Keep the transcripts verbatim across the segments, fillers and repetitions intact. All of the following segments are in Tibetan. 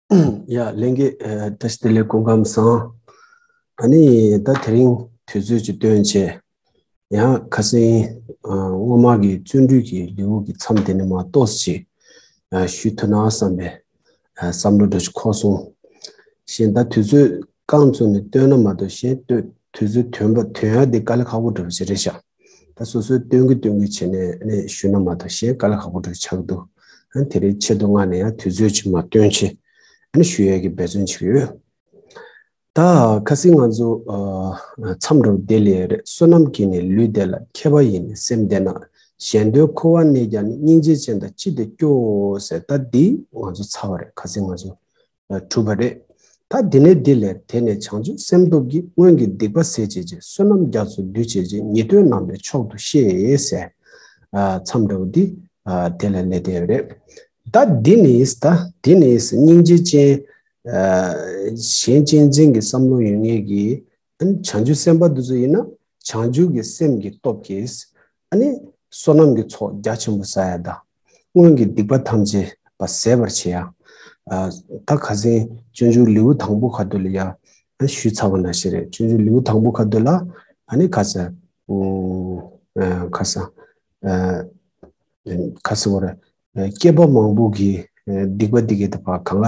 ཡ་ལྷན་རྒྱས། ཨ་བཀྲ་ཤིས་བདེ་ལེགས། སྐུ་ཁམས་བཟང་། ཨ་ནི་ད་དེ་རིང་དུས་ཚོད་ཅིག་བཏོན་བྱས། ཡང་ཁ་སང་ཨ་སྔོན་མ་གི་བརྩོན་འགྲུས་ཀྱི་ལེའུ་གི་མཚམས་དེ་ནས་མར་ཏོག་ཙམ་ཅིག་ཨ་ཞུ་ཐུབ་ན་བསམ་པའི་ཨ་བསམ་བློ་འདྲ་ཞིག་འཁོར་སོང་། གཞན་ད་དུས་ཚོད་རྐང་བཙུགས་ནས་བཏོན་ན་མ་གཏོགས། གཞན་བཏོན་དུས་ཚོད་བཏོན་པ་བཏོན་ཡ་དེ་དཀའ་ལས་ཁག་པོ་འདྲ་པོ་ཞིག་རེད་ཤག་ད་སོ་སོའི་བཏོན་གི་བཏོན་གི་བྱས་ནས་ནས་ཞུས་ན་མ་གཏོགས། གཞན་དཀའ་ལས་ཁག་པོ་འདྲ་ཆགས་འདུག་ཨ་དེ་རིང་ཆེད་དུ་མངགས་ནས་ཡང་དུས་ཚོད་ཅིག་མར་བཏོན་བྱས། ཨ་ནི་ཞུ་ཡས་ཀྱི་འབད་བརྩོན་བྱེད་ཀྱི་ཡོད། ད་ཁ་སང་ང་ཚོ་ཨ་མཚམས་འདྲ་པོ་དེ་ལས་རེད། བསོད་ནམས་ཀྱིས་ནི་ལུས་བདེ་ལ། མཁས་པ་ཡིས་ནི་སེམས་བདེ་ན། གཞན་དོན་འཁོར་བར་གནས་ཀྱང་ནི། སྙིང་རྗེ་ཅན་དང་ཅི་སྟེ་སྐྱོ། ཟེར། ད་འདི་ང་ཚོ་ཚར་བ་རེད། ཁ་སང་ང་ཚོ་གྲུབ་པ་རེད། ད་འདི་ནས་འདི་ལས། དེ་ནས་བྱང་ཆུབ་སེམས་སྟོབས་ཀྱིས། སྔོན་གྱི་སྡིག་པ་ཟད་བྱེད་ཅིང་། བསོད་ནམས་རྒྱ་མཚོ་འདུས་བྱེད་ཅིང་། ཉེ་དོན་རྣམ་པའི་མཆོག་ཏུ་ཤེས། ཟེར། ཨ་མཚམས་འདྲ་པོ་འདི་ཨ་དེ་ལ་སླེབས་བསྡད་ཡོད་རེད། ད་འདི་ནི་ད་འདི་ནི་སྙིང་རྗེ་ཅན་ཨ་གཞན་གཅེས་འཛིན་གྱི་བསམ་བློ་ཡོད་མཁན་གྱི། ཨ་ནི་བྱང་ཆུབ་སེམས་དཔའ་འདི་ཚོ་ཡིན་ན་བྱང་ཆུབ་ཀྱི་སེམས་ཀྱི་སྟོབས་ཀྱིས། ཨ་ནི་བསོད་ནམས་ཀྱི་ཚོགས་རྒྱ་ཆེན་པོ་བསགས་ཡ་དང་། སྔོན་གྱི་སྡིག་པ་ཐམས་ཅད་པ་ཟད་པར་བྱེད་ཡ། ཨ་ད་ཁ་སང་སྤྱོད་འཇུག་ལེའུ་དང་པོ་ཁ་ཐུག་ལ་ཡ་ཨ་ཞུས་ཚར་བ་ནང་བཞིན་རེད། སྤྱོད་འཇུག་ལེའུ་དང་པོ་ཁ་ཐུག་ལ་ཨ་ནི་ཁ་སང་ཨ་ཁ་སང་ཨ་ཁ་སང་བ་རེད། ཨ་སྐྱེས་པ་མང་པོ་གིས་ཨ་སྡིག་པ་འདི་གའི་ད་པ་གང་ག་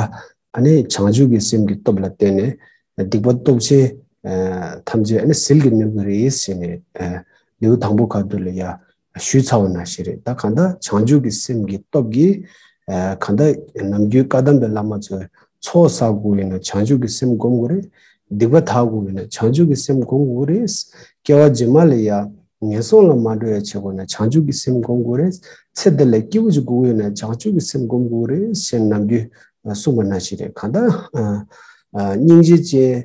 ཨ་ནི་བྱང་ཆུབ་ཀྱི་སེམས་ཀྱི་སྟོབས་ལ་བརྟེན་ནས་སྡིག་པ་སྟོབས་ཆེན་ཨ་ཐམས་ཅད་ཨ་ནི་ཟིལ་གྱིས་གནོན་གྱི་རེད་ཟེར་ནས། ཨ་ལེའུ་དང་པོ་ཁ་ཐུག་ལ་ཡ་ཞུས་ཚར་བ་ནང་བཞིན་རེད། ད་གང་ལྟར་བྱང་ཆུབ་ཀྱི་སེམས་ཀྱི་སྟོབས་ཀྱིས། ཨ་གང་ལྟར་ནམ་རྒྱུན་བཀའ་གདམས་པའི་བླ་མ་ཚོས་ཚོགས་བསགས་དགོས་ཡོད་ན་བྱང་ཆུབ་ཀྱི་སེམས་སྒོམ་དགོས་རེད། སྡིག་པ་དག་དགོས་ཡོད་ན་བྱང་ཆུབ་ཀྱི་སེམས་སྒོམ་དགོས་རེད། སྐྱེ་བ་རྗེས་མ་ལ་ཡ་ངན་སོང་ལ་མ་འགྲོ་ཡ་བྱེད་དགོས་ན་བྱང་ཆུབ་ཀྱི་སེམས་སྒོམ་དགོས་རེད། ཚེ་འདི་ལ་སྐྱིད་པོ་ཅིག་དགོས་ཡོད་ན་བྱང་ཆུབ་ཀྱི་སེམས་སྒོམ་དགོས་རེད་ཞེས་ནམ་རྒྱུན་གསུངས་པ་ནང་བཞིན་རེད། གང་ལྟར་ཨ་ཨ་སྙིང་རྗེ་ཅན་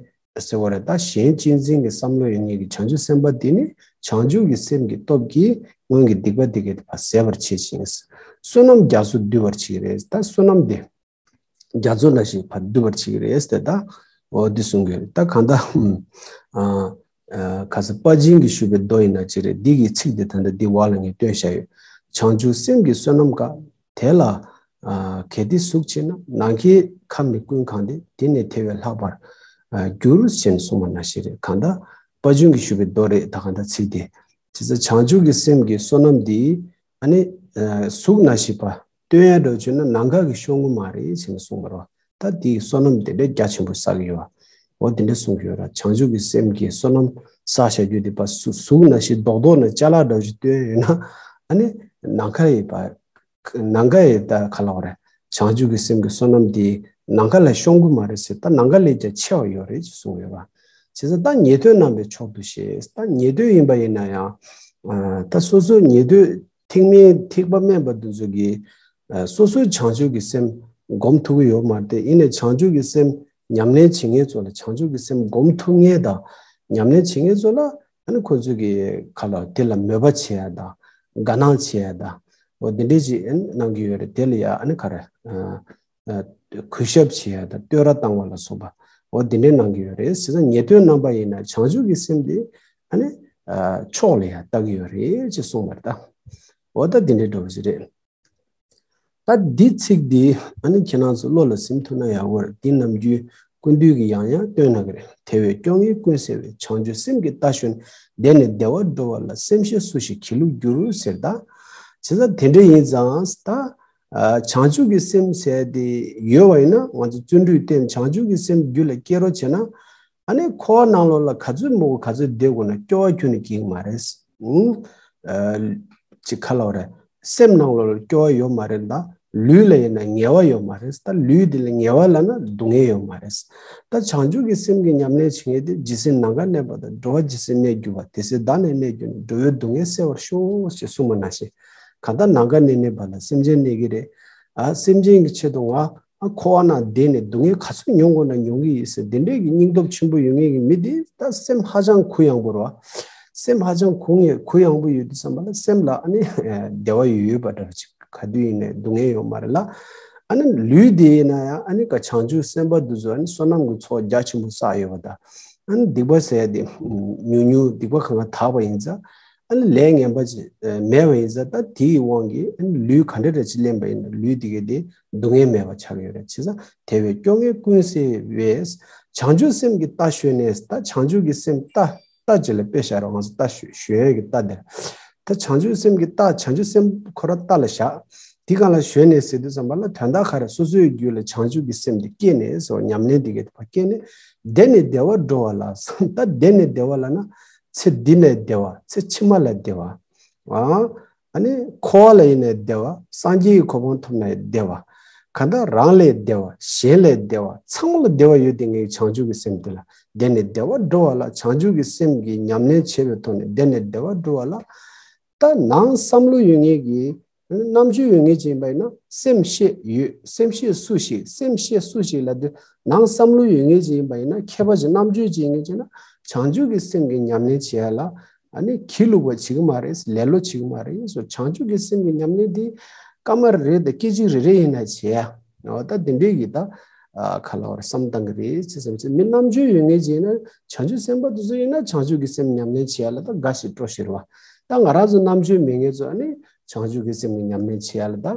ཟེར་བ་རེད། ད་གཞན་གཅེས་འཛིན་གྱི་བསམ་བློ་ཡོད་མཁན་གྱི་བྱང་ཆུབ་སེམས་དཔའ་འདི་ནི་བྱང་ཆུབ་ཀྱི་སེམས་ཀྱི་སྟོབས་ཀྱིས་སྔོན་གྱི་སྡིག་པ་འདི་གའི་ཕར་ཟད་པར་བྱེད་ཅིང་། བསོད་ནམས་རྒྱ་མཚོ་འདུས་པར་བྱེད་ཀྱི་རེད། ད་བསོད་ནམས་འདི་རྒྱ་མཚོ་ནང་བཞིན་ཕར་འདུས་པར་བྱེད་ཀྱི་རེད་ཟེར། ད་འོ་འདི་གསུང་གི་རེད། ད་གང་ལྟར་ཨ་ཨ་ཁ་སང་དཔལ་སྦྱིན་གྱིས་ཞུས་པའི་མདོ་ཡིན་ན་ཅི་རེད། འདི་གི་ཚིག་འདི་ད་ལྟ་འདི་བར་ལ་ངས་བཏོན་བཞག་ཡོད། བྱང་ཆུབ་སེམས་ཀྱི་བསོད་ནམས་དཀའ། དེ་ལ་ཨ་གལ་ཏེ་ཟུག་བྱེད་ན། ནམ་མཁའི་ཁམས་ནི་ཀུན་གང་སྟེ། དེ་ནི་ཐལ་བས་ལྷག་པར་ཨ་འགྱུར། ཞེས་གསུངས་པ་ནང་བཞིན་རེད། གང་ལྟར་དཔལ་སྦྱིན་གྱིས་ཞུས་པའི་མདོ་རེད། ད་གང་ལྟར་ཚིག་དེ་བྱས་ཙང་བྱང་ཆུབ་ཀྱི་སེམས་ཀྱི་བསོད་ནམས་འདི་ཨ་ནི་ཨ་གཟུགས་ནང་བཞིན་པ་སྟོན་ཡ་འདྲ་བྱུང་ན་ནམ་མཁའ་གིས་ཤོང་གི་མ་རེད་ཟེར་ནས་གསུངས་པ་རེད། ད་འདི་བསོད་ནམས་དེ་འདྲའི་རྒྱ་ཆེན་པོ་བསགས་ཀྱི་ཡོད་པ། འོ་དེ་འདྲ་གསུང་གི་ཡོད་ར། བྱང་ཆུབ་ཀྱི་སེམས་ཀྱི་བསོད་ནམས་བསགས་བཞག་རྒྱུ་དེ་པ་གཟུགས་གཟུགས་ནང་བཞིན་རྡོག་རྡོག་ནང་ཅ་ལག་འདྲ་བྱུང་སྟོན་ཡོད་ན། ཨ་ནི་ནམ་མཁའ་ཡི་པ་ནམ་མཁའ་ཡི་ད་ག་ལབ་དགོས་རེད། བྱང་ཆུབ་ཀྱི་སེམས་ཀྱི་བསོད་ནམས་དེ་ནམ་མཁའ་ལས་ཤོང་གི་མ་རེད་ཟེར། ད་ནམ་མཁའ་ལས་ཀྱང་ཆེ་བ་ཡོད་རེད་ཅེས་གསུངས་ཡོད་པ། བྱས་ཙང་ད་ཉེ་དོན་རྣམ་པའི་མཆོག་ཏུ་ཤེས། ད་ཉེ་དོན་ཡིན་པ་ཡིན་ན་ཡང་ཨ་ད་སོ་སོའི་ཉེ་དོན་ཐེག་དམན་ཐེག་པ་དམན་པ་འདི་ཚོ་གིས་ཨ་སོ་སོའི་བྱང་ཆུབ་ཀྱི་སེམས་སྒོམ་ཐུབ་ཀྱི་ཡོད་མ་རེད་དེ། ཡིན་ནའི་བྱང་ཆུབ་ཀྱི་སེམས་ཉམས་ལེན་བྱེད་མཁན་ཚོ་ལ། བྱང་ཆུབ་ཀྱི་སེམས་སྒོམ་ཐུབ་མཁན་དང་ཉམས་ལེན་བྱེད་མཁན་ཚོ་ལ་ཨ་ནི་ཁོ་ཚོ་གིས་ག་ལབ་དེ་ལ་མོས་པ་བྱེད་ཡ་དང་དགའ་སྣང་བྱེད་ཡ་དང་། འོ་དེ་འདྲས་ཅིག་ཨ་ནི་གནང་གི་ཡོད་རེད། དེ་ལ་ཡ་ཨ་ནི་ག་རེ་ཨ་ཨ་གུས་ཞབས་བྱེད་ཡ་དང་བསྟོད་ར་བཏང་བ་ལ་སོགས་པ། འོ་དེ་འདྲས་གནང་གི་ཡོད་རེད། བྱས་ཙང་ཉེ་དོན་རྣམ་པ་ཡིན་ན་བྱང་ཆུབ་ཀྱི་སེམས་དེ་ཨ་ནི་ཨ་མཆོག་ལ་ཡ་ལྟ་གི་ཡོད་རེད་ཅེས་གསུངས་པ་རེད་ད། འོ་ད་དེ་འདྲས་འདྲ་བོ་ཞིག་རེད། ད་འདི་ཚིག་འདི་ཨ་ནི་ཁྱེད་རང་ཚོ་བློ་ལ་ཟིན་ཐུབ་ན་ཡག་པོ་རེད། འདི་ནམ་རྒྱུན་སྐུ་མདུན་གྱིས་ཡང་ཡང་བཏོན་གནང་གི་རེད། དེ་བས་སྐྱོ་ངལ་ཀུན་སེལ་བའི། བྱང་ཆུབ་སེམས་ཀྱི་རྟ་ཞོན། དེ་ནི་བདེ་བར་འགྲོ་བ་ལ། སེམས་ཤེས་སུ་ཞིག་གྱིས་ལུགས་འགྱུར། ཟེར་ད། བྱས་ཙང་དེ་འདྲ་ཡིན་ཙང་ད་ཨ་བྱང་ཆུབ་ཀྱི་སེམས་ཟེར་དེ་ཡོད་པ་ཡིན་ན། ང་ཚོ་བརྩོན་འགྲུས་བསྟེན་བྱང་ཆུབ་ཀྱི་སེམས་རྒྱུད་ལ་སྐྱེ་རོགས་བྱས་ན། ཨ་ནི་འཁོར་བ་ནང་ལོགས་ལ་ག་ཚོད་མང་པོ་ག་ཚོད་བསྡད་དགོས་ན་སྐྱོ་བ་ཁྱོན་ནས་སྐྱེ་གི་མ་རེད། ཨུང་། ཨ་ཅིག་ག་ལབ་དགོས་རེད། སེམས་ནང་ལོགས་ལ་སྐྱོ་བ་ཡོད་མ་རེད་ད། ལུས་ལ་ཡིན་ན་ངལ་བ་ཡོད་མ་རེད། ད་ལུས་འདི་ལ་ངལ་བ་ལབ་ན་སྡུག་བསྔལ་ཡོད་མ་རེད། ད་བྱང་ཆུབ་ཀྱི་སེམས་ཀྱི་ཉམས་ལེན་བྱེད་མཁན་དེ་ཇི་སྲིད་ནམ་མཁའ་གནས་པ་དང་འགྲོ་བ་ཇི་སྲིད་གནས་གྱུར་པ། དེ་སྲིད་བདག་ནི་གནས་གྱུར་ནས། འགྲོ་བའི་སྡུག་བསྔལ་སེལ་བར་ཤོག་ཅེས་གསུངས་པ་ནང་བཞིན། གང་ལྟར་ནམ་མཁའ་ནས་གནས་པ་ལ་སེམས་ཅན་གནས་ཀྱི་རེད། ཨ་སེམས་ཅན་གྱི་ཆེད་དུ་ང་ཨ་འཁོར་བ་ན་བསྡད་ནས་སྡུག་བསྔལ་ག་ཚོད་མྱོང་དགོས་ན་མྱོང་གི་ཡིན་ཟེར། འདི་འདྲའི་གི་སྙིང་སྟོབས་ཆེན་པོ་ཡོད་མཁན་གྱི་མི་དེ་ད་སེམས་ཧ་ཅང་གུ་ཡངས་པོ་རེད་བ། སེམས་ཧ་ཅང་གུ་ངེ་གུ་ཡངས་པོ་ཡོད་དུས་ཙམ་པ་ལ་སེམས་ལ་ཨ་ནི་བདེ་བ་ཡོད་ཡོད་པ་འདྲ་ཅིག་ག་དུས་ཡིན་ནའི་སྡུག་བསྔལ་ཡོད་མ་རེད་ལ། ཨ་ནི་ལུས་དེ་ཡིན་ན་ཡང་ཨ་ནི་ག་བྱང་ཆུབ་སེམས་དཔའ་འདི་ཚོ་ཨ་ནི་བསོད་ནམས་ཀྱི་ཚོགས་རྒྱ་ཆེན་པོ་བསགས་ཡོད་པ་དང་། ཨ་ནི་སྡིག་པ་ཟེར་ཡ་དེ་ཉུང་ཉུང་སྡིག་པ་གང་ག་དག་པ་ཡིན་ཙང་། ཨ་ནི་ལས་ངན་པ་ཅིག་ཨ་མེད་པ་ཡིན་ཙང་། ད་དེའི་དབང་གིས་ཨ་ནི་ལུས་ག་འདྲ་འདྲ་ཅིག་ལེན་པ་ཡིན་ན་ལུས་དེ་གའི་དེ་སྡུག་བསྔལ་མེད་པ་ཆགས་ཡོད་རེད། བྱས་ཙང་དེ་བས་སྐྱོ་ངལ་ཀུན་སེལ་བའི། བྱང་ཆུབ་སེམས་ཀྱི་རྟ་ཞོན་ནས། ད་བྱང་ཆུབ་ཀྱི་སེམས་རྟ། རྟ་ཅིག་ལ་དཔེ་བཞག་རོགས། ང་ཚོ་རྟ་ཞོན་ཞོན་ཡས་ཀྱི་རྟ་དེ། ད་བྱང་ཆུབ་སེམས་ཀྱི་རྟ། བྱང་ཆུབ་སེམས་ཁོ་རང་རྟ་ལ་བཞག་དེ་གང་ལ་ཞོན་ནས་ཟེར་དུས་ཙམ་པ་ལ། དོན་དག་ག་རེ། སོ་སོའི་རྒྱུད་ལ་བྱང་ཆུབ་ཀྱི་སེམས་དེ་སྐྱེས་ནས་ཟེར་བ། ཉམས་ལེན་དེ་གའི་ཐོག་སྐྱེས་ནས། བདེ་ནས་བདེ་བར་འགྲོ་བ་ལ། ད་བདེ་ནས་བདེ་བ་ལབ་ན་ཚེ་འདི་ནས་བདེ་བ། ཚེ་ཕྱི་མ་ལ་བདེ་བ། ཨ་ཨ་ནི་འཁོར་བ་ལ་ཡིན་ནའི་བདེ་བ། སངས་རྒྱས་ཀྱི་གོ་འཕང་ཐོབ་ནའི་བདེ་བ། གང་ལྟར་རང་ལས་བདེ་བ། གཞན་ལས་བདེ་བ། ཚང་མ་ལ་བདེ་བ་ཡོད་དེ་ངའི་བྱང་ཆུབ་ཀྱི་སེམས་དེ་ལ། བདེ་ནས་བདེ་བར་འགྲོ་བ་ལ། བྱང་ཆུབ་ཀྱི་སེམས་ཀྱི་ཉམས་ལེན་བྱེད་པའི་ཐོག་ནས་བདེ་ནས་བདེ་བར་འགྲོ་བ་ལ། ད་ནང་བསམ་བློ་ཡོད་མཁན་གྱི། རྣམ་དཔྱོད་ཡོད་མཁན་ཅིག་ཡིན་པ་ཡིན་ན། སེམས་ཤེས་ཡོད། སེམས་ཤེས་སུ་ཞིག་སེམས་ཤེས་སུ་ཞིག་ལབ་དུས། ནང་བསམ་བློ་ཡོད་མཁན་ཅིག་ཡིན་པ་ཡིན་ན། མཁས་པ་ཅིག་རྣམ་དཔྱོད་ཅིག་ཡིན་མཁན་ཅིག་ན། བྱང་ཆུབ་ཀྱི་སེམས་ཀྱི་ཉམས་ལེན་བྱེད་ཡ་ལ་ཨ་ནི་སྒྱིད་ལུག་པ་བྱེད་ཀྱི་མ་རེད། ལེ་ལོ་བྱེད་ཀྱི་མ་རེད་ཟེར། བྱང་ཆུབ་ཀྱི་སེམས་ཀྱི་ཉམས་ལེན་དེ་སྐར་མ་རེ་རེ་དང་སྐད་ཅིག་རེ་རེ་ཡིན་ན་བྱེད་ཡ། འོ་ད་དེ་འདྲའི་གི་ད་ཨ་ག་ལ་བར་བསམ་བཏང་གི་རེད་ཅེས་བསམ་ཚེ། མི་རྣམ་དཔྱོད་ཡོད་མཁན་ཅིག་ཡིན་ན། བྱང་ཆུབ་སེམས་དཔའ་དེ་ཚོ་ཡིན་ན་བྱང་ཆུབ་ཀྱི་སེམས་ཉམས་ལེན་བྱེད་ཡ་ལ་ད་དགའ་ཞིང་སྤྲོ་ཞིང་རེད་བ། ད་ང་རང་ཚོ་རྣམ་དཔྱོད་མེད་མཁན་ཚོ་ཨ་ནི་བྱང་ཆུབ་ཀྱི་སེམས་ཀྱི་ཉམས་ལེན་བྱེད་ཡ་ལ་ད་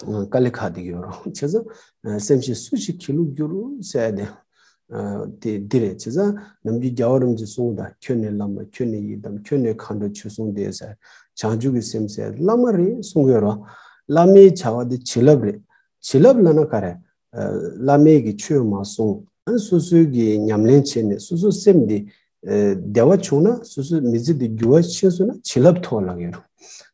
དཀའ་ལས་ཁག་དེ་ཡོད་རུང་། བྱས་ཙང་སེམས་ཤེས་སུ་ཞིག་སྒྱིད་ལུག་འགྱུར་ཟེར་ཡ་དེ་དེ་འདི་རེད། བྱས་ཙང་ནམ་རྒྱུན་རྒྱལ་བ་རིན་པོ་ཆེས་གསུངས་དང་། ཁྱོད་ནི་བླ་མ། ཁྱོད་ནི་ཡི་དམ། ཁྱོད་ནི་མཁའ་འགྲོ་ཆོས་སྲུང་སྡེ་ཟེར། བྱང་ཆུབ་ཀྱི་སེམས་ཟེར་བླ་མ་རེད་གསུང་གི་ཡོད་རུང་། བླ་མའི་བྱ་བ་དེ་བྱིན་རླབས་རེད། བྱིན་རླབས་ལབ་ན་ག་རེ། ཨ་བླ་མས་ཀྱི་ཆོས་མ་གསུངས། ཨ་ནི་སོ་སོའི་གི་ཉམས་ལེན་བྱས་ནས་སོ་སོའི་སེམས་འདི་ཨ་བདེ་བ་བྱུང་ན། སོ་སོའི་མི་ཚེ་འདི་འགྱུར་བ་ཕྱིན་སོང་ན་བྱིན་རླབས་ཐོབ་ལབ་ཡོད་རུང་།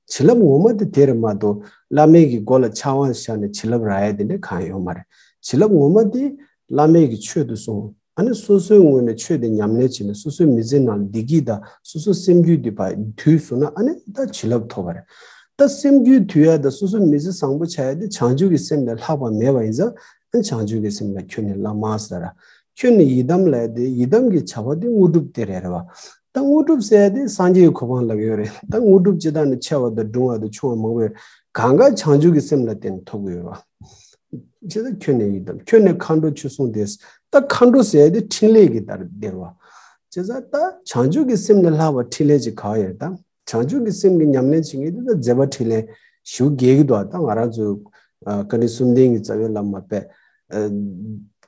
བྱིན་རླབས་ངོ་མ་དེ་དེ་རེད་མ་གཏོགས། བླ་མས་ཀྱི་མགོ་ལ་ཕྱག་དབང་བཞག་ནས་བྱིན་རླབས་རག་ཡ་དེ་འདྲ་གང་ཡོད་མ་རེད། བྱིན་རླབས་ངོ་མ་དེ་བླ་མས་ཀྱི་ཆོས་དེ་གསུངས། ཨ་ནི་སོ་སོའི་ངོས་ནས་ཆོས་དེ་ཉམས་ལེན་བྱས་ནས་སོ་སོའི་མི་ཚེ་ནང་བདེ་སྐྱིད་དང་སོ་སོའི་སེམས་རྒྱུད་དེ་ཕར་དུལ་སོང་ན། ཨ་ནི་ད་བྱིན་རླབས་ཐོབ་པ་རེད། ད་སེམས་རྒྱུད་དུལ་ཡ་དང་སོ་སོའི་མི་ཚེ་བཟང་པོ་ཆགས་ཡ་དེ་བྱང་ཆུབ་ཀྱི་སེམས་ལས་ལྷག་པ་མེད་པ་ཡིན་ཙང་། ཨ་ནི་བྱང་ཆུབ་ཀྱི་སེམས་ལ་ཁྱོད་ནི་བླ་མ་ཟེར། ཁྱོད་ནི་ཡི་དམ་ལབ་ཡ་དེ། ཡི་དམ་གྱི་བྱ་བ་དེ་དངོས་གྲུབ་དེ་རེད་རེད་བ། ད་དངོས་གྲུབ་ཟེར་ཡ་དེ་སངས་རྒྱས་ཀྱི་གོ་འཕང་ལབ་ཡོད་རེད། ད་དངོས་གྲུབ་སྤྱིར་བཏང་ནི་ཆེ་བ་དང་འབྲིང་བ་དང་ཆུང་བ་མང་པོ་ཡོད། གང་ག་བྱང་ཆུབ་ཀྱི་སེམས་ལ་བརྟེན་ནས་ཐོབ་ཀྱི་ཡོད་རེད་བ། བྱས་ཙང་ཁྱོད་ནི་ཡི་དམ། ཁྱོད་ནི་མཁའ་འགྲོ་ཆོས་སྲུང་སྡེ། ད་མཁའ་འགྲོ་ཟེར་ཡ་དེ་ཕྲིན་ལས་ཀྱི་ལྟར་བདེ་བ། བྱས་ཙང་ད་བྱང་ཆུབ་ཀྱི་སེམས་ལས་ལྷག་པ་ཕྲིན་ལས་ཅིག་ག་པར་ཡོད་ད། བྱང་ཆུབ་ཀྱི་སེམས་ཀྱི་ཉམས་ལེན་བྱེད་མཁན་དེ་ད་མཛད་པ་ཕྲིན་ལས་ཞེ་པོ་རྒྱས་ཀྱི་འདུག་ད་ང་རང་ཚོ་ཨ་བཀའ་དྲིན་གསུམ་ལྡན་གྱི་རྩ་བའི་བླ་མ་དཔེ་ཨ་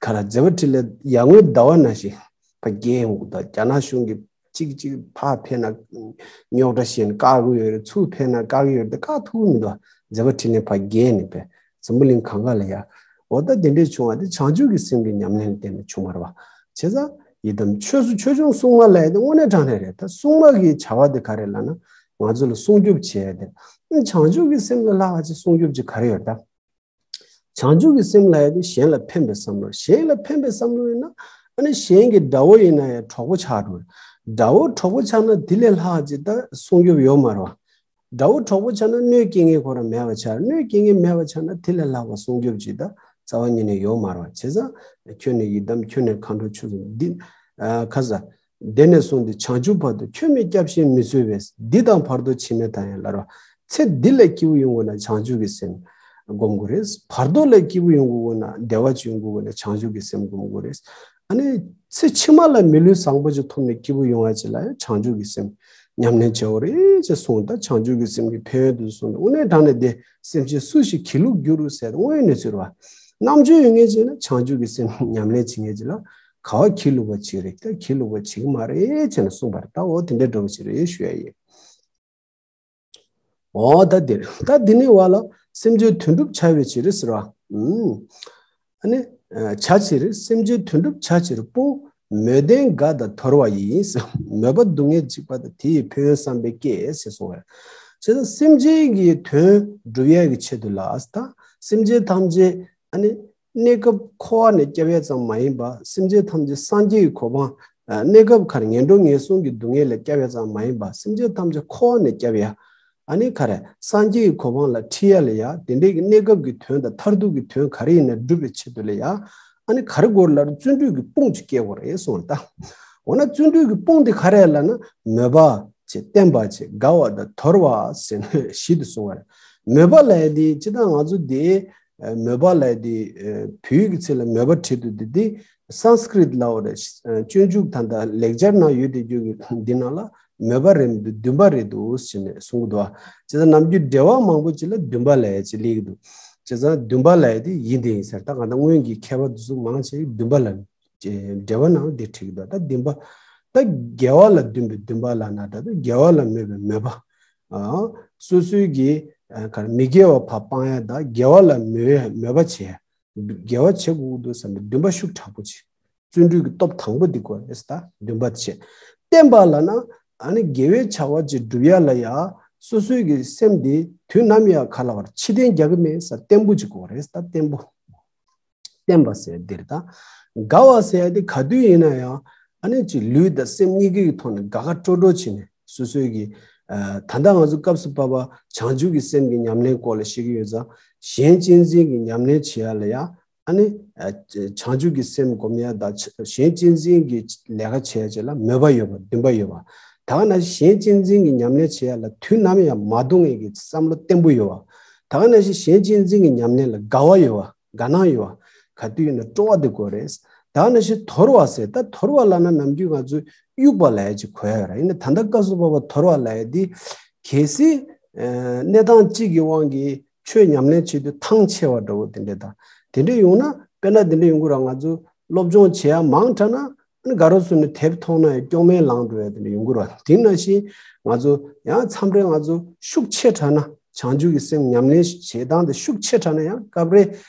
ག་ལ་མཛད་པ་ཕྲིན་ལས་ཡར་ངོའི་ཟླ་བ་ནང་བཞིན་ཕར་རྒྱས་ཡོང་གི་འདུག་རྒྱ་ནག་གཞུང་གིས་གཅིག་གཅིག་ཕར་ཕེབས་ན་རྙོག་དྲ་བཤད་ནས་བཀག་གི་ཡོད་རེད། ཚུར་ཕེབས་ན་བཀག་གི་ཡོད་རེད། དེ་བཀག་ཐུབ་ཀྱི་མི་འདུག་མཛད་པ་ཕྲིན་ལས་ཕར་རྒྱས་ནས་དཔེ་འཛམ་བུ་གླིང་གང་ག་ལ་ཡ། འོ་ད་དེ་འདྲས་བྱུང་བ་དེ་བྱང་ཆུབ་ཀྱི་སེམས་ཀྱི་ཉམས་ལེན་ལ་བརྟེན་ནས་བྱུང་བ་རེད་བ། བྱས་ཙང་ཡི་དམ་ཆོས་སུ་ཆོས་སྐྱོང་སྲུང་མ་ལབ་ཡ་དེ་དངོས་གནས་དྲང་གནས་རེད། ད་སྲུང་མ་གི་བྱ་བ་དེ་ག་རེ་ལབ་ན། ང་ཚོ་ལ་སྲུང་སྐྱོབ་བྱེད་ཡ་དེ། བྱང་ཆུབ་ཀྱི་སེམས་ལས་ལྷག་ཅིག་སྲུང་སྐྱོབ་ཅིག་ག་རེ་ཡོད་ད། བྱང་ཆུབ་ཀྱི་སེམས་ལབ་ཡ་དེ་གཞན་ལ་ཕན་པའི་བསམ་བློ། གཞན་ལ་ཕན་པའི་བསམ་བློ་ཡིན་ན། ཨ་ནི་གཞན་གྱི་དགྲ་བོ་ཡིན་ན་ཡང་གྲོགས་པོ་ཆགས་འགྲོ། དགྲ་བོ་གྲོགས་པོ་ཆགས་ན་དེ་ལས་ལྷག་ཅིག་ད་སྲུང་སྐྱོབ་ཡོད་མ་རེད་བ། དགྲ་བོ་གྲོགས་པོ་ཆགས་ན་གནོད་སྐྱེལ་མཁན་ཁོ་རང་མེད་པ་ཆགས། གནོད་སྐྱེལ་མཁན་མེད་པ་ཆགས་ན་དེ་ལས་ལྷག་པ་སྲུང་སྐྱོབ་ཅིག་ད་རྩ་བ་ཉིད་ནས་ཡོད་མ་རེད་བ། བྱས་ཙང་ཁྱོད་ནི་ཡི་དམ། ཁྱོད་ནི་མཁའ་འགྲོ་ཆོས་སྲུང་འདི། ཨ་ཁ་ས། འདི་ནས་བཟུང་སྟེ་བྱང་ཆུབ་བར་དུ། ཁྱོད་མི་སྐྱབས་ཤིང་མི་འཚོལ་བས། འདི་དང་བར་དོ་ཕྱི་མ་དང་ཡང་། ལབ་ར། ཚེ་འདི་ལ་སྐྱིད་པོ་ཡོང་དགོས་ན་བྱང་ཆུབ་ཀྱི་སེམས་སྒོམ་དགོས་རེད། བར་དོ་ལ་སྐྱིད་པོ་ཡོང་དགོས་ན། བདེ་བ་ཅིག་ཡོང་དགོས་ན་བྱང་ཆུབ་ཀྱི་སེམས་སྒོམ་དགོས་རེད། ཨ་ནི་ཚེ་ཕྱི་མ་ལ་མི་ལུས་བཟང་པོ་ཅིག་ཐོབ་ནས་སྐྱིད་པོ་ཡོང་བ་ཅིག་ལ་ཡང་བྱང་ཆུབ་ཀྱི་སེམས་ཉམས་ལེན་བྱེད་དགོས་རེད་ཅེས་གསུངས། ད་བྱང་ཆུབ་ཀྱི་སེམས་ཀྱི་ཕན་ཡོན་དེ་གསུངས་ནས། དངོས་གནས་དྲང་གནས་དེ་སེམས་ཅན་སུ་ཞིག་སྒྱིད་ལུག་འགྱུར་ཟེར་དངོས་ཡོད་གནས་ཚུལ་རེད་བ། རྣམ་དཔྱོད་ཡོད་མཁན་ཅིག་ན་བྱང་ཆུབ་ཀྱི་སེམས་ཉམས་ལེན་བྱེད་མཁན་ཅིག་ལ་ག་པར་སྒྱིད་ལུག་པ་བྱེད་རེད། ད་སྒྱིད་ལུག་པ་བྱེད་ཀྱི་མ་རེད་ཅེས་ནས་གསུངས་པ་རེད། ད་འོ་དེ་འདྲའི་འདྲ་པོ་ཅིག་རེད་ཞུ་ཡ་ཡིན། འོ་ད་འདིར་ད་འདི་ནི་བ་ལ་སེམས་ཅན་དོན་གྲུབ་བྱ་བའི་ཕྱིར་ཟེར་བ། ཨུམ། ཨ་ནི་བྱ་ཕྱིར། སེམས་ཅན་དོན་གྲུབ་བྱ་ཕྱིར་སྤོང་། མོས་ལྡན་དགའ་དང་དོར་བ་ཡིས། མོས་པ་སྡུག་བསྔལ་འཇིགས་པ་དང་། དེ་ཡི་ཕན་ཡོན་བསམ་པས་བསྐྱེད་ཟེར་གསུངས་པ་རེད། བྱས་ཙང་སེམས་ཅན་གྱི་དོན་སྒྲུབ་ཡས་ཀྱི་ཆེད་དུ་ལ། ད་སེམས་ཅན་ཐམས་ཅད་ཨ་ནི་གནས་སྐབས་འཁོར་བ་ནས་སྐྱོབ་ཡས་ཙམ་མ་ཡིན་པ། སེམས་ཅན་ཐམས་ཅད་སངས་རྒྱས་ཀྱི་གོ་འཕང་། ཨ་གནས་སྐབས་ག་རེ་ངན་འགྲོ་ངན་སོང་གི་སྡུག་བསྔལ་ལས་སྐྱོབ་ཡས་ཙམ་མ་ཡིན་པ། སེམས་ཅན་ཐམས་ཅད་འཁོར་བ་ནས་སྐྱོབ་ཡས། ཨ་ནི་ག་རེ་སངས་རྒྱས་ཀྱི་གོ་འཕང་ལ་ཁྲིད་ཡ་ལ་ཡ། དེ་འདྲའི་གི་གནས་སྐབས་ཀྱི་དོན་དང་མཐར་ཐུག་གི་དོན་ག་རེ་ཡིན་ན་སྒྲུབ་པའི་ཆེད་དུ་ལ་ཡ། ཨ་ནི་ག་རེ་དགོས་ལབ་བརྩོན་འགྲུས་ཀྱི་དཔུང་ཅིག་སྐྱེ་དགོས་རེད་གསུངས་པ་རེད་ད། འོ་ན་བརྩོན་འགྲུས་ཀྱི་དཔུང་དེ་ག་རེ་ལབ་ན། མོས་པ་བྱས། བརྟན་པ་བྱས། དགའ་བ་དང་དོར་བ་ཟེར་ནས་བཞི་དེ་གསུངས་པ་རེད། མོས་པ་ལབ་ཡ་དེ་སྤྱིར་བཏང་ང་ཚོ་དེ་མོས་པ་ལབ་ཡ་དེ་བོད་ཡིག་གི་ཚིག་ལ་མོས་པ་བྲིས་འདུག་དེ་དེ་སཾ་སྐྲྀཏ་ལབ་པ་རེད། སྤྱོད་འཇུག་ད་ལྟ་ལེགས་སྦྱར་ནང་ཡོད་དེ་རྒྱུ་གི་འདི་ནང་ལ། མོས་པ་རེད་མི་འདུག་འདུན་པ་རེད་འདུག་ཟེར་ནས་གསུང་གི་འདུག་བ། བྱས་ཙང་ནམ་རྒྱུན་འབྲེལ་བ་མང་པོ་ཅིག་ལ་འདུན་པ་ལབ་ཡ་ཅིག་སླེབས་ཀྱི་འདུག་བྱས་ཙང་འདུན་པ་ལབ་ཡ་དེ་ཡིན་དེ་ཡིན་ཟེར། ད་གང་ལྟར་སྔོན་གྱི་མཁས་པ་དེ་ཚོ་མང་ཆེ་འདུན་པ་ལ་འབྲེལ་བ་ནང་དེ་ཁྲིད་ཀྱི་འདུག་ད་འདུན་པ། ད་དགེ་བ་ལ་འདུན་པའི་འདུན་པ་ལབ་ན་འདྲ་འདུག་དགེ་བ་ལ་མོས་པའི་མོས་པ། ཨ། སོ་སོའི་གི་ཨ་ག་རེ་མི་དགེ་བ་ཕར་སྤང་ཡ་དང་དགེ་བ་ལ་མོས་མོས་པ་བྱེད་ཡ། དགེ་བ་བྱེད་དགོས་ཀྱི་འདུག་བསམ་པའི་འདུན་པ་ཤུགས་དྲག་པོ་བྱེད། བརྩོན་འགྲུས་ཀྱི་སྟོབས་དང་པོ་འདི་དགོས་རེད་ད། འདུན་པ་བྱེད། བརྟན་པ་ལབ་ན་ཨ་ནི་དགེ་བའི་བྱ་བ་ཅིག་སྒྲུབ་ཡ་ལ་ཡ་སོ་སོའི་གི་སེམས་འདི་དུས་ནམ་ཡང་ག་ལ་བར་ཕྱི་བརྟན་རྒྱག་གི་མེད་ས་བརྟན་པོ་ཅིག་དགོས་རེད་ད། བརྟན་པོ། བརྟན་པ་ཟེར་འདིར་ད། དགའ་བ་ཟེར་ཡ་དེ་ག་དུས་ཡིན་ན་ཡང་ཨ་ནི་ཅིག་ལུས་དང་སེམས་གཉིས་ཀའི་ཐོག་ནས་དགའ་དགའ་སྤྲོ་སྤྲོ་བྱས་ནས་སོ་སོའི་གི་ཨ་ད་ལྟ་ང་ཚོ་སྐབས་སུ་བབ་པ་བྱང་ཆུབ་ཀྱི་སེམས་ཀྱི་ཉམས་ལེན་སྐོར་ལ་བཤད་ཀྱི་ཡོད་ཙང་གཞན་གཅེས་འཛིན་གྱི་ཉམས་ལེན་བྱེད་ཡ་ལ་ཡང་ཨ་ནི་ཨ་བྱང་ཆུབ་ཀྱི་སེམས་སྒོམ་ཡ་དང་གཞན་གཅེས་འཛིན་གྱི་ལས་ཀ་བྱེད་ཡ་བཅས་ལ་མོས་པ་ཡོད་པ་འདུན་པ་ཡོད་པ། ད་ག་ནང་བཞིན་གཞན་གཅེས་འཛིན་གྱི་ཉམས་ལེན་བྱེད་ཡ་ལ་དུས་ནམ་ཡང་མ་འདུག་ངེས་ཀྱི་བསམ་བློ་བརྟན་པོ་ཡོད་པ། ད་ག་ནང་བཞིན་གཞན་གཅེས་འཛིན་གྱི་ཉམས་ལེན་ལ་དགའ་བ་ཡོད་པ། དགའ་སྣང་ཡོད་པ། ག་དུས་ཡིན་ན་སྤྲོ་བ་དེ་དགོས་རེད། ད་ག་ནང་བཞིན་དོར་བ་ཟེར། ད་དོར་བ་ལབ་ན་ནམ་རྒྱུན་ང་ཚོས་གཡུག་པ་ལབ་ཡ་ཅིག་གོ་ཡ་རེད། ཡིན་ན་ད་ལྟ་སྐབས་སུ་བབ་པ་དོར་བ་ལབ་ཡ་དེ་གལ་སྲིད་ཨ་གནས་སྟངས་གཅིག་གི་དབང་གིས་ཆོས་ཉམས་ལེན་བྱེད་དུས་ཐང་ཆད་པ་འདྲ་བོ་དེ་འདྲ་དང་། དེ་འདྲ་ཡོང་ན་དཔེར་ན་དེ་འདྲ་ཡོང་གི་རེད། ང་ཚོ་སློབ་སྦྱོང་བྱེད་ཡ་མང་དྲགས་ན་ཨ་ནི་དགའ་རབ་སོང་ནས་དེབ་མཐོང་ན་ཡང་སྐྱོན་མེད་ལངས་འགྲོ་ཡ་དེ་འདྲ་ཡོང་གི་རེད། དེ་ནང་བཞིན་ང་ཚོ་ཡང་མཚམས་རེ་ང་ཚོ་ཤུགས་ཆེ་དྲགས་ན་བྱང་ཆུབ་ཀྱི་སེམས་ཉམས་ལེན་བྱེད་སྟངས་དེ་ཤུགས་ཆེ་དྲགས་ན་ཡང་སྐབས་རེ་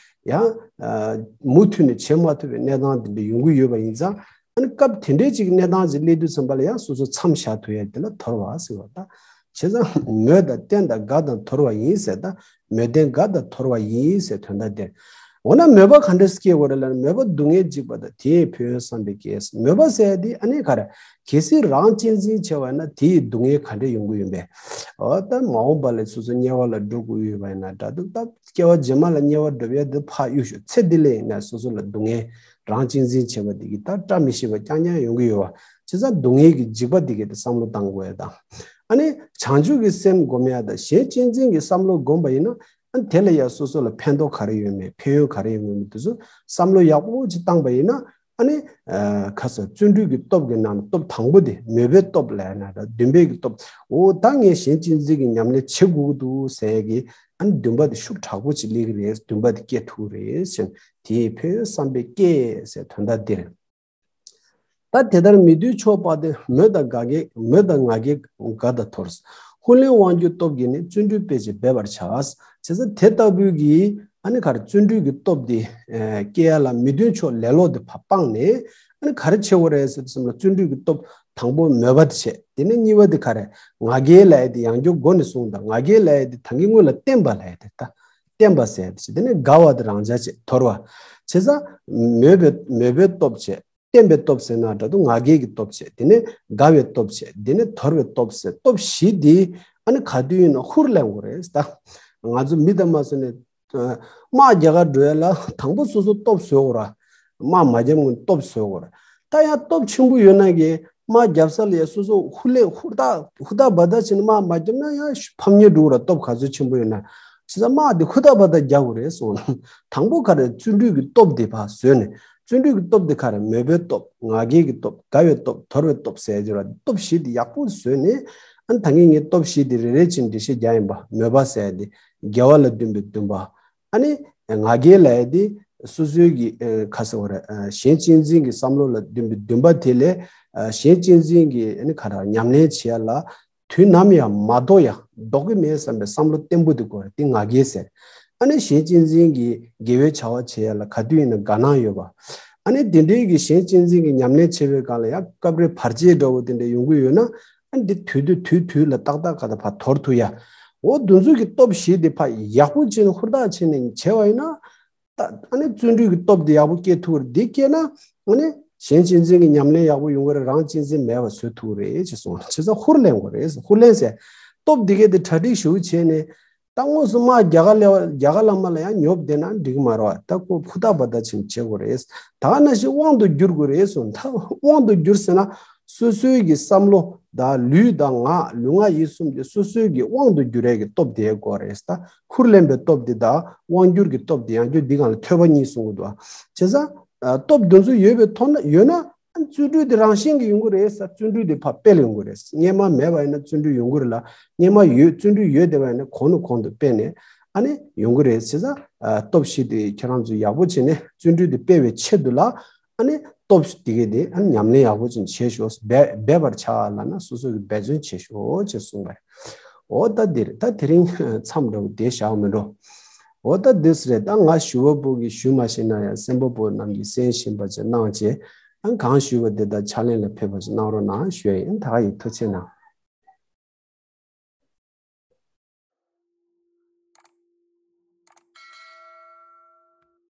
ཡང་ཨ་མུ་མཐུད་ནས་བྱེད་མ་ཐུབ་པའི་གནས་སྟངས་དེ་འདྲ་ཡོང་གི་ཡོད་པ་ཡིན་ཙང་། ཨ་ནི་སྐབས་དེ་འདྲའི་ཅིག་གནས་སྟངས་ཅིག་སླེབས་དུས་ཙམ་པ་ལ་ཡང་སོ་སོ་མཚམས་བཞག་ཐུབ་ཡ་དེ་ལ་དོར་བ་ཟེར་བ་དང་། བྱས་ཙང་མོས་དང་བརྟན་དང་དགའ་དང་དོར་བ་ཡིན་ཟེར། ད་མོས་བརྟན་དགའ་དང་དོར་བ་ཡིན་ཟེར་དོན་དག་དེར། འོ་ན་མོས་པ་ག་འདྲ་སྐྱེ་དགོས་རེད་ལབ་ན། མོས་པ་སྡུག་བསྔལ་འཇིགས་པ་དང་། དེས་ཕན་ཡོན་བསམ་པས་སྐྱེ། མོས་པ་ཟེར་ཡ་དེ་ཨ་ནི་ག་རེ། གལ་སྲིད་རང་གཅེས་འཛིན་བྱས་པ་ཡིན་ན་དེ་ཡི་སྡུག་བསྔལ་ག་འདྲ་ཡོང་གི་ཡོད་པས། འོ་ད་མ་འོངས་པ་ལ་སོ་སོ་དམྱལ་བ་ལ་འགྲོ་དགོས་ཡོད་པ་ཡིན་ན་འདྲ་འདུག་ད་སྐྱེ་བ་རྗེས་མ་ལ་དམྱལ་བ་འགྲོ་ཡ་དེ་ཕར་གཡུག་ཞོག་ཚེ་འདི་ལ་ཡིན་ན་སོ་སོ་ལ་སྡུག་བསྔལ། རང་གཅེས་འཛིན་བྱས་པ་འདི་གིས་ད་བཀྲ་མི་ཤིས་པ་རྐྱང་རྐྱང་ཡོང་གི་ཡོད་པ། བྱས་ཙང་སྡུག་བསྔལ་གྱི་འཇིགས་པ་འདི་གིས་ད་བསམ་བློ་བཏང་དགོས་ཡ་དང་། ཨ་ནི་བྱང་ཆུབ་ཀྱི་སེམས་སྒོམ་ཡ་དང་གཞན་གཅེས་འཛིན་གྱི་བསམ་བློ་སྒོམ་པ་ཡིན་ན། ཨ་ནི་དེ་ལ་ཡ་སོ་སོ་ལ་ཕན་ཐོགས་ག་རེ་ཡོད་མེད། ཕན་ཡོན་ག་རེ་ཡོད་མེད་དེ་ཚོ་བསམ་བློ་ཡག་པོ་ཅིག་བཏང་པ་ཡིན་ན། ཨ་ནི་ཨ་ཁ་ས་བརྩོན་འགྲུས་ཀྱི་སྟོབས་ཀྱི་ནང་ནས་སྟོབས་དང་པོ་དེ་མོས་པའི་སྟོབས་ལབ་ན་འདྲ། འདུན་པའི་གི་སྟོབས། འོ་ད་ངས་གཞན་གཅེས་འཛིན་གྱི་ཉམས་ལེན་བྱེད་དགོས་ཀྱི་འདུག་ཟེར་གི། ཨ་ནི་འདུན་པ་དེ་ཤུགས་དྲག་པོ་ཅིག་སླེབས་ཀྱི་རེད། འདུན་པ་དེ་སྐྱེ་ཐུབ་ཀྱི་རེད་ཟེར། དེས་ཕན་ཡོན་བསམ་པས་སྐྱེ་ཟེར་དོན་དག་འདིར། ད་དེ་ལྟར་མི་མཐུན་ཕྱོགས་སྤངས་ཏེ། མོས་དང་དགའ་བའི་མོས་དང་ང་རྒྱལ་དགའ་དང་དོར། ཧུར་ལེན་དབང་སྒྱུར་སྟོབས་ཀྱིས་ནི། བརྩོན་འགྲུས་སྤེལ་ཕྱིར་འབད་པར་བྱ། བྱས་ཙང་དེ་ལྟ་བུའི་གི་ཨ་ནི་ག་རེ། བརྩོན་འགྲུས་ཀྱི་སྟོབས་དེ་ཨ་སྐྱེ་ཡ་ལ་མི་མཐུན་ཕྱོགས་ལེ་ལོ་དེ་ཕར་སྤངས་ནས། ཨ་ནི་ག་རེ་བྱེད་དགོས་རེད་ཟེར་དུས་ཙམ་ལ་བརྩོན་འགྲུས་ཀྱི་སྟོབས་དང་པོ་མོས་པ་དེ་བྱས། དེ་ནས་གཉིས་པ་དེ་ག་རེ། ང་རྒྱལ་ལབ་ཡ་དེ་ཡང་བསྐྱར་འགོ་ནས་གསུངས་དང་། ང་རྒྱལ་ལབ་ཡ་དེ་ད་གིན་སྔོན་ལ་བརྟན་པ་ལབ་ཡ་དེ་ད། བརྟན་པ་ཟེར་ཡ་དེ་བྱས། དེ་ནས་དགའ་བ་དེ་རང་འཇགས་བྱས། དོར་བ། བྱས་ཙང་མོས་པའི་མོས་པའི་སྟོབས་བྱས། བརྟན་པའི་སྟོབས་ཟེར་ན་འདྲ་འདུག་ང་རྒྱལ་གྱི་སྟོབས་བྱས། དེ་ནས་དགའ་བའི་སྟོབས་བྱས། དེ་ནས་དོར་བའི་སྟོབས་ཟེར། སྟོབས་བཞི་འདི་ཨ་ནི་ག་དུས་ཡིན་ན་ཧུར་ལེན་དགོས་རེད་ད། ང་ཚོ་མི་དང་མ་སོ་ནས་དམག་རྒྱག་ག་འགྲོ་ཡ་ལ་དང་པོ་སོ་སོ་སྟོབས་བཟོ་དགོས་ར། དམག་མ་རྒྱབ་སྔོན་སྟོབས་བཟོ་དགོས་ར། ད་ཡང་སྟོབས་ཆེན་པོ་ཡོད་ན་གི་དམག་རྒྱབ་ས་ལ་ཡ་སོ་སོ་ཧུར་ལེན་ཧུར་ཐག་ཧུར་ཐག་བ་ཐག་བྱས་ནས་དམག་མ་རྒྱབ་ན་ཡང་ཕམ་ཉེས་འགྲོ་གི་ར། སྟོབས་ག་ཚོད་ཆེན་པོ་ཡོད་ན། བྱས་ཙང་དམག་དེ་ཧུར་ཐག་བ་ཐག་རྒྱག་དགོས་རེད་གསུངས། དང་པོ་ག་རེ། བརྩོན་འགྲུས་ཀྱི་སྟོབས་དེ་ཕར་བཟོས་ནས། བརྩོན་འགྲུས་ཀྱི་སྟོབས་དེ་ག་རེ། མོས་པའི་སྟོབས། ང་རྒྱལ་གྱི་སྟོབས། དགའ་བའི་སྟོབས། དོར་བའི་སྟོབས་ཟེར་གྱི་ར། སྟོབས་བཞི་དེ་ཡག་པོ་བཟོས་ནས། ཨ་ནི་ད་གིན་ངས་སྟོབས་བཞི་དེ་རེ་རེ་བཞིན་འགྲེལ་བཤད་རྒྱག་ཡིན་པ། མོས་པ་ཟེར་ཡ་དེ་དགེ་བ་ལ་འདུན་པའི་འདུན་པ། ཨ་ནི་ང་རྒྱལ་ལབ་ཡ་དེ་སོ་སོའི་གི་ཨ་ག་ཟེར་བ་རེད། ཨ་གཞན་གཅེས་འཛིན་གྱི་བསམ་བློ་ལ་འདུན་པའི་འདུན་པ་དེ་ལས། ཨ་གཞན་གཅེས་འཛིན་གྱི་ཨ་ནི་ག་རེ། ཉམས་ལེན་བྱེད་ཡ་ལ་དུས་ནམ་ཡང་མ་ལྡོག་ཡ། ལྡོག་གི་མེད་བསམ་པའི་བསམ་བློ་བརྟན་པོ་དེ་དགོས་རེད། དེ་ང་རྒྱལ་ཟེར། ཨ་ནི་གཞན་གཅེས་འཛིན་གྱི་དགེ་བའི་བྱ་བ་བྱེད་ཡ་ལ་ག་དུས་ཡིན་ན་དགའ་སྣང་ཡོད་པ། ཨ་ནི་དེ་འདྲའི་གི་གཞན་གཅེས་འཛིན་གྱི་ཉམས་ལེན་བྱེད་པའི་སྒང་ལ་ཡང་སྐབས་རེ་བར་ཆད་འདྲ་བོ་དེ་འདྲ་ཡོང་གི་ཡོད་ན། ཨ་ནི་དེ་དུས་དུས་དུས་དུས་ལ་ཏག་ཏག་ག་ད་ཕར་དོར་ཐུབ་ཡ། འོ་དེ་ཚོ་གི་སྟོབས་བཞི་དེ་ཕར་ཡག་པོ་བྱས་ནས་ཧུར་ཐག་བྱས་ནས་བྱས་པ་ཡིན་ན། ད་ཨ་ནི་བརྩོན་འགྲུས་ཀྱི་སྟོབས་དེ་ཡག་པོ་སྐྱེ་ཐུབ་རེད། འདི་སྐྱེས་ན་ཨ་ནི་གཞན་གཅེས་འཛིན་གྱི་ཉམས་ལེན་ཡག་པོ་ཡོང་གི་རེད། རང་གཅེས་འཛིན་མེད་པ་བཟོ་ཐུབ་རེད་ཅེས་གསུངས། བྱས་ཙང་ཧུར་ལེན་དགོས་རེད། ཧུར་ལེན་ཟེར། སྟོབས་འདི་གས་དེ་གྲ་སྒྲིག་ཞེ་པོ་བྱས་ནས། ད་དངོས་སུ་དམག་རྒྱ་གར་ལ་རྒྱ་གར་ལ་མ་ལ་ཡང་ཉོབ་བསྡད་ན་འགྲིག་གི་མ་རེད་བ། ད་ཁོ་ཧུར་ཐག་བ་ཐག་བྱས་ནས་བྱེད་དགོས་རེད། ད་ག་ནང་བཞིན་དབང་དུ་བསྒྱུར་དགོས་རེད་གསུངས། ད་དབང་དུ་བསྒྱུར་ཟེར་ན། སོ་སོའི་གི་བསམ་བློ་དང་ལུས་དང་ངག་ལུས་ངག་ཡིད་གསུམ་དེ་སོ་སོའི་གི་དབང་དུ་བསྒྱུར་ཡས་ཀྱི་སྟོབས་དེ་དགོས་རེད། ད་ཧུར་ལེན་པའི་སྟོབས་དེ་དང་དབང་བསྒྱུར་གྱི་སྟོབས་དེ། ཡང་བསྐྱར་འདི་སྒང་ལ་ཐོས་པ་གཉིས་གསུང་གི་འདུག་བ། བྱས་ཙང་ཨ་སྟོབས་དེ་ཚོ་ཡོད་པའི་ཐོག་ན་ཡོད་ན། ཨ་ནི་བརྩོན་འགྲུས་དེ་རང་བཞིན་གྱིས་ཡོང་གི་རེད་ཟེར། བརྩོན་འགྲུས་དེ་ཕར་སྤེལ་ཡོང་གི་རེད། སྔོན་མ་མེད་པ་ཡིན་ན་བརྩོན་འགྲུས་ཡོང་གི་རེད་ལ། སྔོན་མ་ཡོད། བརྩོན་འགྲུས་ཡོད་བསྡད་པ་ཡིན་ན་གོང་ནས་གོང་དུ་སྤེལ་ནས་ཨ་ནི་ཡོང་གི་རེད། བྱས་ཙང་ཨ་སྟོབས་བཞི་དེ་ཁྱེད་རང་ཚོས་ཡག་པོ་བྱས་ནས་བརྩོན་འགྲུས་དེ་སྤེལ་བའི་ཆེད་དུ་ལ། ཨ་ནི་སྟོབས་དེ་གས་དེ་ཨ་ནི་ཉམས་ལེན་ཡག་པོ་ཅིག་བྱེད་ཤོག་འབད་འབད་པར་བྱ་ལབ་ན་སོ་སོ་གིས་འབད་བརྩོན་བྱེད་ཤོག་ཅེས་གསུངས་པ་རེད། འོ་ད་འདིར་ད་དེ་རིང་མཚམས་འདྲ་བོ་དེ་བཞག་མི་འགྲོ། འོ་ད་འདི་སུ་རེད། ད་ང་ཞུ་བ་པོ་གིས་ཞུ་མ་ཤེས་ན་ཡང་གསན་པ་པོ་རྣམས་ཀྱིས་གསན་ཤེས་པ་ཅིག་གནང་བྱས། ཨ་གང་ཞུས་པ་དེ་དག་ཕྱག་ལེན་ལ་ཕེབས་པ་ཅིག་གནང་རོགས་གནང་ཞུ་ཡ་ཡིན། ད་ག་ཡིན། ཐུགས་རྗེ་གནང་།